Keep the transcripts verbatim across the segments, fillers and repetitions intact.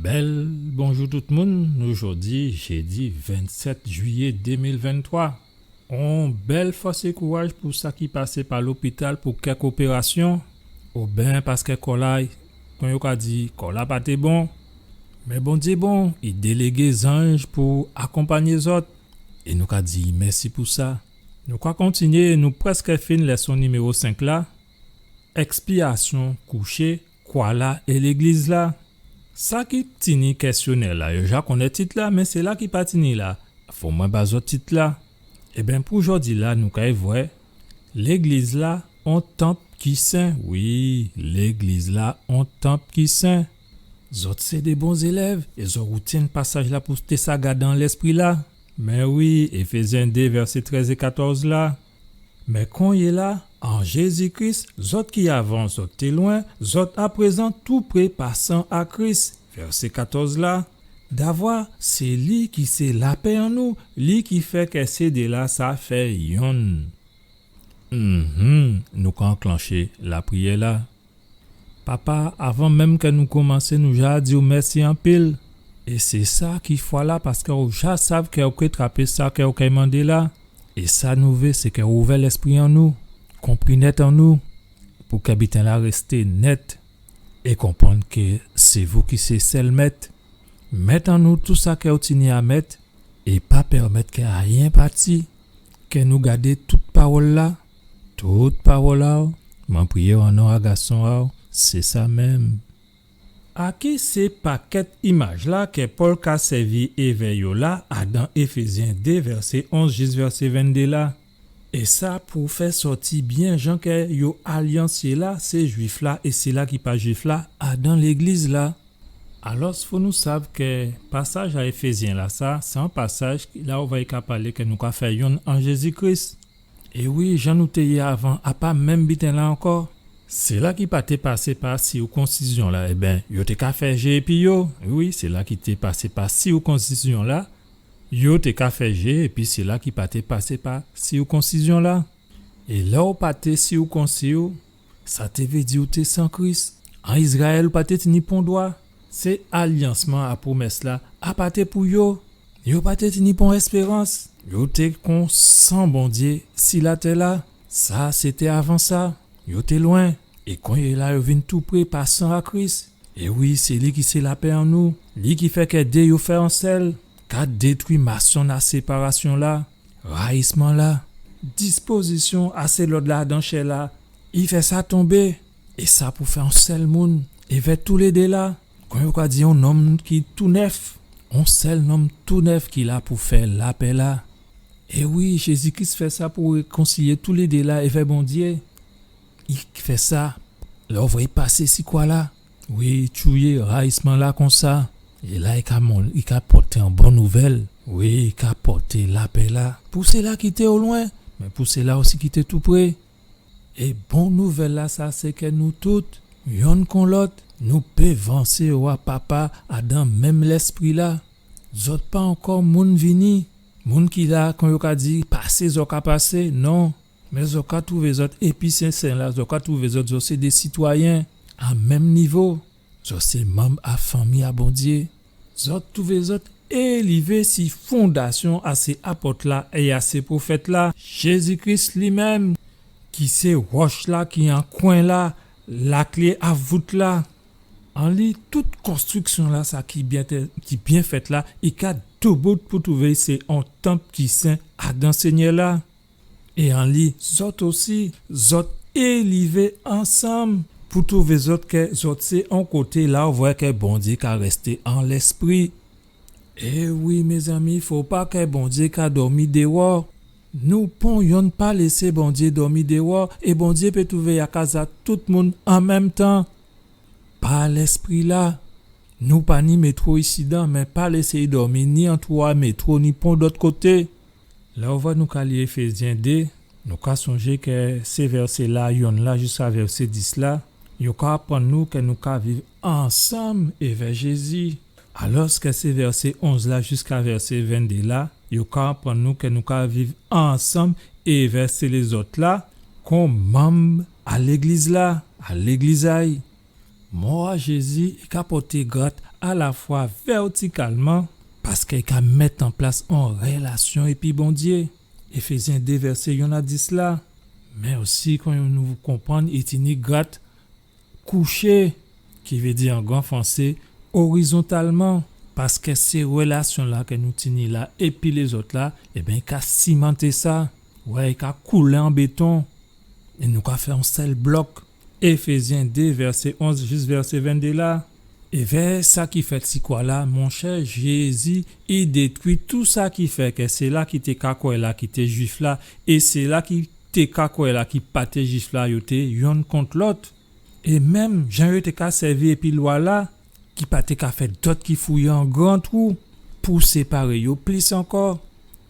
Bèl bonjou tout moun, nou jòdi, jédi vennsèt jwiyé dé mil venntwa. On bèl fòs é kouraj pou sa ki pasé pa lopital pou kèk opérasyon, oben paskè kò-la, kon yo ka di, kò-la pa té bon. Mé Bondyé bon, i délégé zanj pou akonpangné zòt. É nou ka di mèsi pou sa. Nou ka kontinyé, nou prèskè fin lèson niméwo senk la, Èkspyasyon kouché, kwa-la é légliz-la. Sa ki tini kèsyonè-la, yo ja konnèt tit-la, mé sila ki pa tini la, fò mwen ba zòt tit-la. Ében, pou jòdi-la, nou kay vwè, légliz-la, on tanp ki sen. Wi, légliz-la, on tanp ki sen. Zòt sé dé bon zélèv, é zòt rètyenn pasaj-la pou té sa gadé an lèspri-la. Mé wi, Éfézyen dé, vèsé trèz é katòz la. Mé konyéla, an Jézi Kris, zòt ki avan zòt té lwen, zòt aprézan tou pré pa san a Kris. Vèsé katòz la. Davwa, sé li ki sé lapè an nou, li ki fè kè sé dé-la sa fè yonn. Mhm, nou ka anklanché lapriyè-la. Papa, avan menm kè nou komansé, nou ja di'w mèsi anpil. É sé sa ki fwa-la, paskè ou ja sav kè ou ké trapé sa kè ou ké mandé la. É sa nou vé, sé kè ou ouvè lèspri an nou, konpri nèt an nou, pou kè biten-la rèsté nèt, é konprann kè sé vou ki sé sèl mèt. Mèt an nou tou sa kè ou tini a mèt, é pa pèmèt kè ayen pati, kè nou gadé tout pawòl-la, tout pawòl-la, mwen priyé'w an non a Gason a'w, sé sa menm. A ki sé pakèt imaj-la kè Pòl ka sèvi èvè yo la, adan Éfézyen dé, vèsé onz jis vèsé venndé la. É sa pou fè sòti byen jan kè yo alyansyé la, sé Jwif-la é sila ki pa Jwif-la, adan légliz-la. Alòs, fò nou sav kè pasaj a Éfézyen-la sa, sé on pasaj la ou vwè i ka palé kè nou ka fè yonn an Jézi Kris. É wi, jan nou té yé avan, a pa menm biten-la ankò. Sila ki pa té pasé pa siwkonsizyon-la, ében, yo té ka fè jé épi yo. Wi, sila ki té pasé pa siwkonsizyon-la, yo té ka fè jé épi sila ki pa té pasé pa siwkonsizyon-la. É lè ou pa té siwkonsi, sa té vé di ou té san Kris. An Izrayèl, ou pa té tini pon dwa. Sé alyansman a pwomès-la, a pa té pou yo. Yo pa té tini pon èspérans. Yo té kon san Bondyé si latè-la. Sa, sé té avan sa. Yo té lwen. É konyéla, yo vin tou pré pa san a Kris. É wi, sé li ki sé lapè an nou. Li ki fè kè dé yo fè on sèl. Ka détwi masonn a séparasyon-la, rayisman-la, dispozisyon a sé lòd-la adan chè-la, i fè sa tonbé, é sa pou fè on sèl moun, èvè toulédé-la, kon yo ka di on nonm ki tou nèf, on sèl nonm tou nèf ki la pou fè lapè-la. É wi, Jézi Kris fè sa pou rékonsilyé toulédé-la èvè Bondyé. I fè sa, lè ou vwè i pasé si kwa-la. Wi, i tchouyé rayisman-la konsa. É la, i ka mon-, i ka pòté on bon nouvèl. Wi, i ka pòté lapè-la. Pou sila ki té o lwen, mé pou sila osi ki té tou pré. É bon nouvèl-la sa, sé kè nou tout, yonn kon lòt, nou pé vansé owa Papa adan menm Lèspri-la. Zòt pa ankò moun vini, moun ki la, kon yo ka di, pasé zòt ka pasé, non. Mé zòt ka twouvé zòt épi sé sen-la, zòt ka twouvé zòt, zòt sé dé sitwayen a menm nivo. Zòt sé manm a fanmi a Bondyé. Zòt twouvé zòt élivé si fondasyon a sé apòt-la é a sé pwofèt-la, Jézi Kris li menm, ki sé wòch-la ki an kwen-la, laklé a vout-la. An li, tout konstriksyon-la, sa ki byen tè-, ki byen fèt la, i ka doubout pou twouvé sé on tanp ki sen adan Sényè-la. É an li, zòt osi, zòt élivé ansanm pou twouvé zòt kè zòt sé on koté la ou vwè kè Bondyé ka rèsté an lèspri. É wi, mézanmi, fo pa kè Bondyé ka dòmi déwò. Nou pon yonn pa lésé Bondyé dòmi déwò, é Bondyé pé twouvé a kaz a tout moun an menm tan. Pa Lèspri-la. Nou pa ni métwo isidan, mé pa lésé i dòmi ni an twa métwo, ni pon dòt koté. Lè ou vwè nou ka li Éfézyen dé, nou ka sonjé kè sé vèsé-la, yonn la jiska vèsé dis la, yo ka aprann nou kè nou ka viv ansanm èvè Jézi. Alòskè sé vèsé onz la jiska vèsé venndé la, yo ka aprann nou kè nou ka viv ansanm èvè sé lézòt-la, kon manm a légliz-la, a légliz a-y. Mò a Jézi i ka pòté grat alafwa vètikalman, paskè i ka mèt an plas on rélasyon épi Bondyé. Éfézyen dé vèsé yonn a dis la. Mé osi, kon nou konprann, i tini grat kouché, ki vé di an gran fransé, orizontalman, paskè sé rélasyon-la kè nou tini la épi lézòt la, ében, i ka simanté sa. Wè, i ka koulé an béton. É nou ka fè on sèl blòk. Éfézyen dé, vèsé onz jis vèsé venndé la. Évè sa ki fèt si kwa la, monchè, Jézi, i détwi tou sa ki fè kè sila ki té ka kwè la, ki té Jwif la, é sila ki té ka kwè la, ki pa té Jwif la, yo té yonn kont lòt. É menm jan yo té ka sèvi épi lwa la, ki pa té ka fè dòt ki fouyé on gran twou pou séparé yo plis ankò.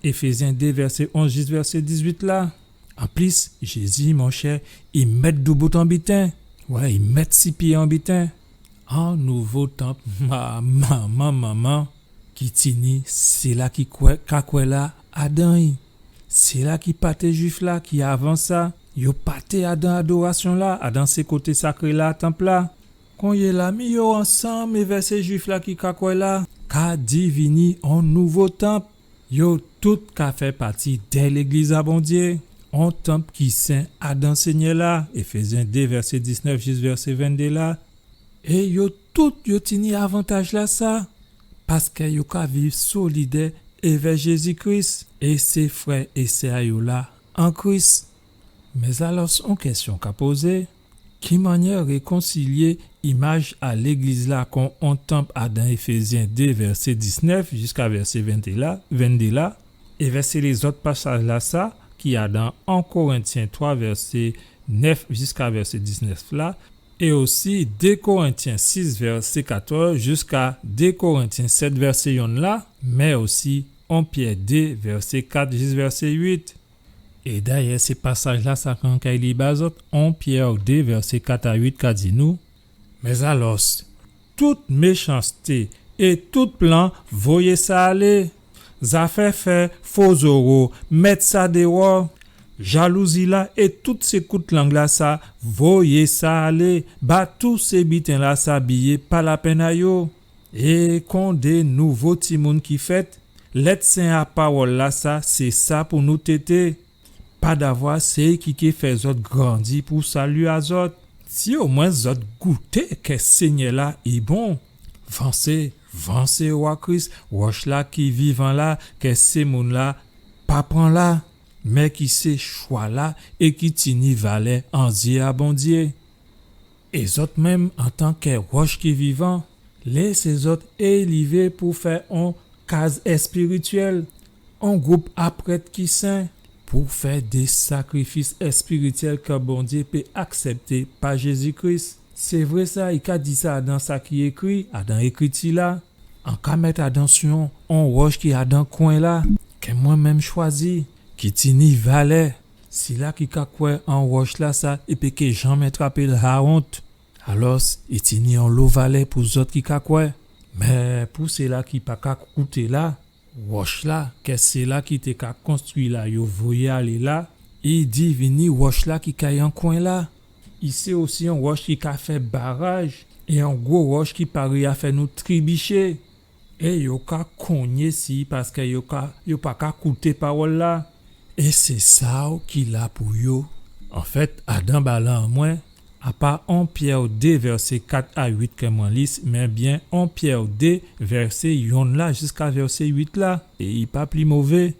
Éfézyen dé, vèsé onz jis vèsé dizwit la. Anplis, Jézi, monchè, i mèt doubout an biten. Wè, i mèt si pyé an biten. An nouvo tanp, ma-, manman, manman, ki tini sila ki kwè, ka kwè la adan i. Sila ki pa té Jwif la, ki avan sa, yo pa té adan adorasyon la, adan sé koté sakré la, tanp la. Konyéla, mi yo ansanm évè sé Jwif la ki ka kwè la, ka divini on nouvo tanp. Yo tout ka fè pati dè légliz a Bondyé, on tanp ki sen adan Sényè la, Éfézyen dé, vèsé diznèf jis vèsé venndé la. É yo tout yo tini avantaj-lasa, paskè yo ka viv solidè évè Jézi Kris é sé frè é sè a yo la an Kris. Mé alò, on kèsyon ka pozé, ki mannyè rékonsilyé imaj a légliz la kon on tanp adan Éfézyen dé, vèsé diznèf jiska vèsé venndé la, venndé la, évè sé lézòt pasaj-lasa ki adan on Korentyen twa, vèsé nèf jiska vèsé diznèf la, é osi dé Korentyen sis, vèsé katòz jiska dé Korentyen sèt, vèsé yonn la, mé osi on Pyè dé, vèsé kat jis vèsé uit. É dayè, sé pasaj-lasa kè an kay li ba zòt, on Pyè dé, vèsé kat a uit ka di nou, mé alò, tout méchansté é tout plan, voyé sa alé. Zafè fè fo zoro, mèt sa déwò. Jalouzi la é tout sé kout lang-lasa, voyé sa alé. Ba tout sé biten-lasa biyé, pa lapenn a yo. É kon dé nouvo timoun ki fèt, lèt sen a pawòl-lasa, sé sa pou nou tété. Padavwa sé i ki ké fè zòt grandi pou sali a zòt. Si omwen zòt gouté kè Sényè la i bon, vansé, vansé owa Kris, wòch la ki vivan la, kè sé moun-la pa pran la, mé ki sé chwa la é ki tini valè an zyé a Bondyé. É zòt menm, antan kè wòch ki vivan, lésé zòt élivé pou fè on kaz èspirityèl, on gwoup a prèt ki sen, pou fè dé sakrifis èspirityèl kè Bondyé pé aksèpté pa Jézi Kris. Sé vré sa, i ka di sa adan sa ki ékri, adan Ékriti la. An ka mèt adan Sion on wòch ki adan kwen la, kè mwen menm chwazi, ki tini valè. Sila ki ka kwè an wòch-lasa, i pé ké janmé trapé lawont. Alò, i tini onlo valè pou zòt ki ka kwè. Mé pou sila ki pa ka kouté la, wòch la, kè sila ki té ka konstwi la, yo voyé alé la, i divini wòch la ki kay an kwen la. I sé osi on wòch ki ka fè baraj, é on gwo wòch ki paré a fè nou tribiché. É yo ka konyé si, paskè yo ka, yo pa ka kouté pawòl la. É sé sa ki la pou yo. Anfèt, adan balan an mwen, a pa on Pyè dé vèsé kat a uit kè mwen li, mé byen on Pyè dé vèsé yonn la jiska vèsé uit la, é i pa pli mové.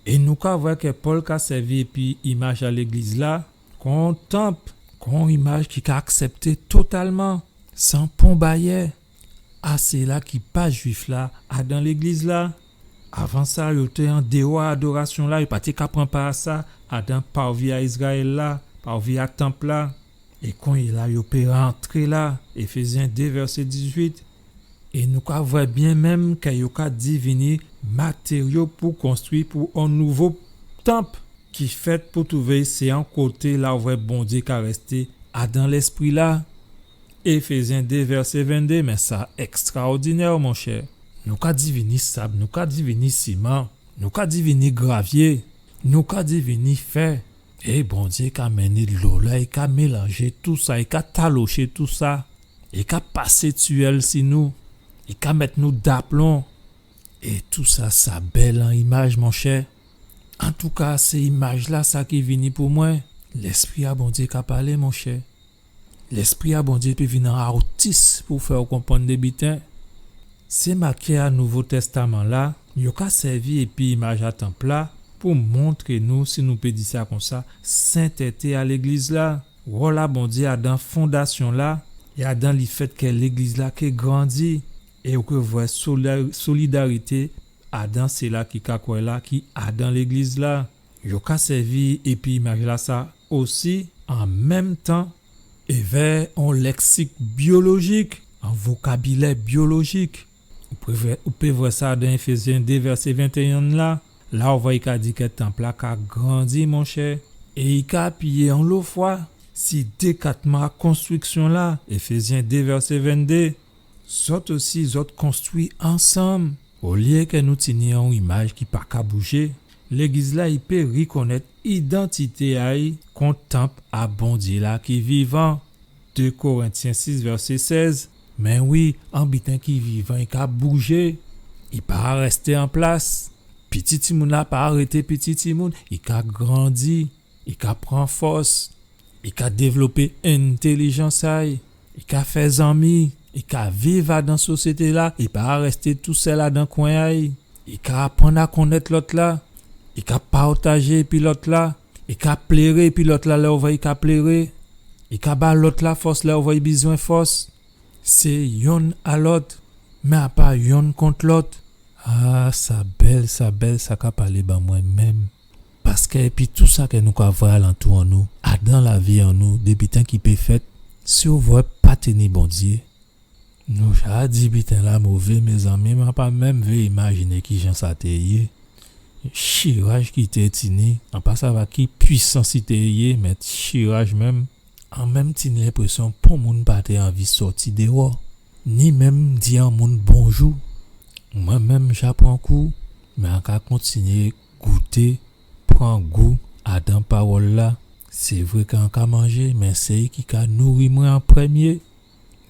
É nou ka vwè kè Pòl ka sèvi épi imaj a légliz la kon tanp, kon imaj ki ka aksèpté totalman, san pon bayè, a sila ki pa Jwif la, adan légliz la. Avan sa, yo té an déwò adorasyon la, yo pa té ka pran pa a sa, adan parvi a Izrayèl la, parvi a tanp la. É konyéla, yo pé rantré la, Éfézyen dé, vèsé dizuit. É nou ka vwè byen menm kè yo ka divini matéryo pou konstwi pou on nouvo tanp ki fèt pou twouvé sé on koté la ou vwè Bondyé ka rèsté adan Lèspri la. Éfézyen dé, vèsé venndé, mé sa èkstraòdinè, monchè. Nou ka divini sab, nou ka divini siman, nou ka divini gravyé, nou ka divini fè. É Bondyé ka mennen dlo la, i ka mélanjé tousa, i ka taloché tousa. I ka pasé tiyèl si nou. I ka mèt nou daplon. É tousa, sa bèl an imaj, monchè. Antouka, sé imaj-la sa ki vini pou mwen. Lèspri a Bondyé ka palé, monchè. Lèspri a Bondyé pé vin an awtis pou fè ou konprann dé biten. Sé makè a Nouvo Tèstaman-la, yo ka sèvi épi imaj a tanp-la pou montré nou, si nou pé di sa konsa, sentèté a légliz-la. Wòl a Bondyé adan fondasyon-la, é adan lifèt kè légliz-la ké grandi, é ou ké vwè sola-, solidarité adan sila ki ka kwè la, ki adan légliz-la. Yo ka sèvi épi imaj-lasa osi an menm tan èvè on lèksik byolojik, on vokabilè byolojik. Ou pé vwè, ou pé vwè sa dan Éfézyen dé vèsé ventéyen la. La ou vwè i ka di kè tanp-la ka grandi, monchè, é i ka apiyé onlo fwa si dékatman a konstriksyon-la, Éfézyen dé vèsé venndé. Zòt osi, zòt konstwi ansanm. Olyé kè nou tini on imaj ki pa ka boujé, légliz-la i pé rikonnèt idantité a'y kon tanp a Bondyé-la ki vivan. Dé Korentyen sis vèsé sèz. Mé wi, on biten ki vivan, i ka boujé. I pa rèsté an plas. Piti timoun-la pa rété piti timoun, i ka grandi, i ka pran fòs, i ka dévlopé entèlijans a'y, i ka fè zanmi, i ka viv adan sosyété-la, i pa rèsté tousèl adan kwen a'y, i ka aprann a konnèt lòt-la, i ka pawtajé épi lòt-la, i ka pléré épi lòt-la lè ou vwè i ka pléré, i ka ba lòt-la fòs lè ou vwè i bizwen fòs. Sé yonn a lòt, mé a pa yonn kont lòt. A, sa bèl, sa bèl, sa ka palé ban mwen menm. Paskè épi tousa kè nou ka vwè alantou an nou, adan lavi an nou, dé biten ki pé fèt, si ou vwè pa té ni Bondyé, nou ja di biten-la mové, mézanmi, mwen pa menm vlé imajiné kijan sa té yé. Chiraj ki té tini, an pa sav ki pwisans i té yé, mé chiraj menm, an menm tini lenprésyon pon moun pa té anvi sòti déwò, ni menm di on moun bonjou. Mwen menm, ja pran kou, mé an ka kontinyé gouté, pran gou adan pawòl-la. Sé vré kè an ka manjé, mé sé i ki ka nouri mwen an prèmyé.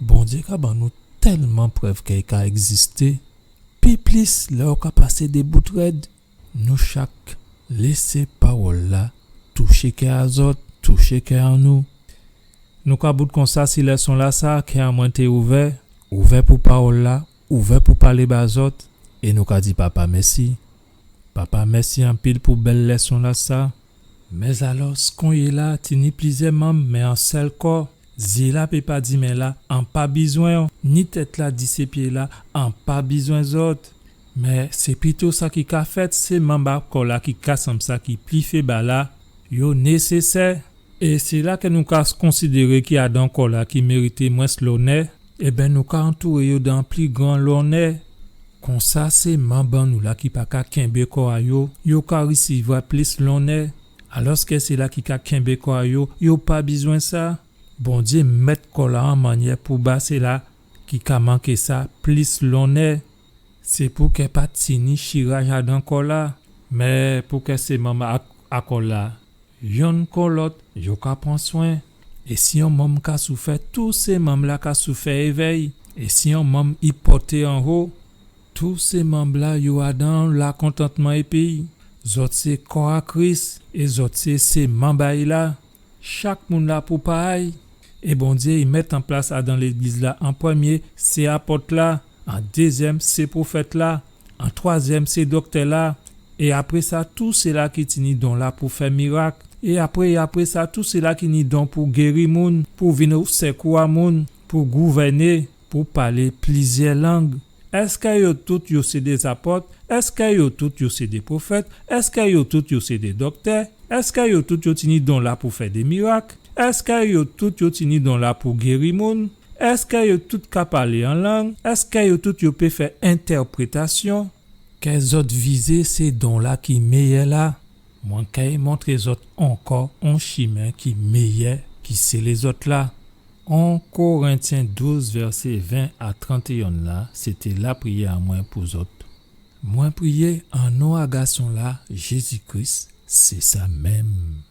Bondyé ka ban nou tèlman prèv kè i ka ègzisté. Pi plis, lè ou ka pasé dé bout rèd, nou chak lésé pawòl-la touché kè a zòt, touché kè an nou. Nou ka bout konsa si lèson-lasa, kè an mwen té ouvè, ouvè pou pawòl-la, ouvè pou palé ba zòt, é nou ka di Papa mèsi. Papa, mèsi anpil pou bèl lèson-lasa. Mé alò, konyéla, tini plizyè manm, mé on sèl kò. Zyé-la pé pa di men-la, an pa bizwen-w, ni tèt-la di sé pyé-la, an pa bizwen zòt. Mé sé pito sa ki ka fèt, sé manm a kò-la ki ka sanm sa ki pli fèb la, yo nésésè. É sila ke nou ka konsidéré ki adan kò-la ki mérité mwens lonnè, ében, nou ka antouré yo dan pli gran lonnè. Konsa, sé manm an nou la ki pa ka kenbé kò a yo, yo ka risivwa plis lonnè. Alòske sila ki ka kenbé kò a yo, yo pa bizwen sa. Bondyé mèt kò-la an mannyè pou ba sila ki ka manké sa plis lonnè. Sé pou ke pa tini chiraj adan kò-la, mé pou ke sé manm a, a kò-la yonn kon lòt, yo ka pran swen. É si on manm ka soufè, tout sé manm-la ka soufè évè-y. É si on manm i pòté anho, tout sé manm-la yo adan lakontantman épi-y. Zòt sé kò a Kris, é zòt sé, sé manm a-y la. Chak moun la pou pa a-y. É Bondyé i mèt an plas adan légliz-la, an prèmyé, sé apòt-la, an dézyèm, sé pwofèt-la, an twazyèm, sé doktè-la, é apré sa, tout sila ki tini don-la pou fè mirak, é apré, é apré sa, tout sila ki ni don pou géri moun, pou vin o sékou a moun, pou gouvèné, pou palé plizyè lang. Èske yo tout yo sé dé apòt? Èske yo tout yo sé dé pwofèt? Èske yo tout yo sé dé doktè? Èske yo tout yo tini don-la pou fè dé mirak? Èske yo tout yo tini don-la pou géri moun? Èske yo tout ka palé an lang? Èske yo tout yo pé fè entèprétasyon? Kè zòt vizé sé don-la ki méyè la. Mwen kay montré zòt ankò on chimen ki méyè ki sé lézòt-la. En Korentyen douz, vèsé ven a trantéyen la, sété lapriyè an mwen pou zòt. Mwen priyé an non a Gason-la, Jézi Kris, sé sa menm.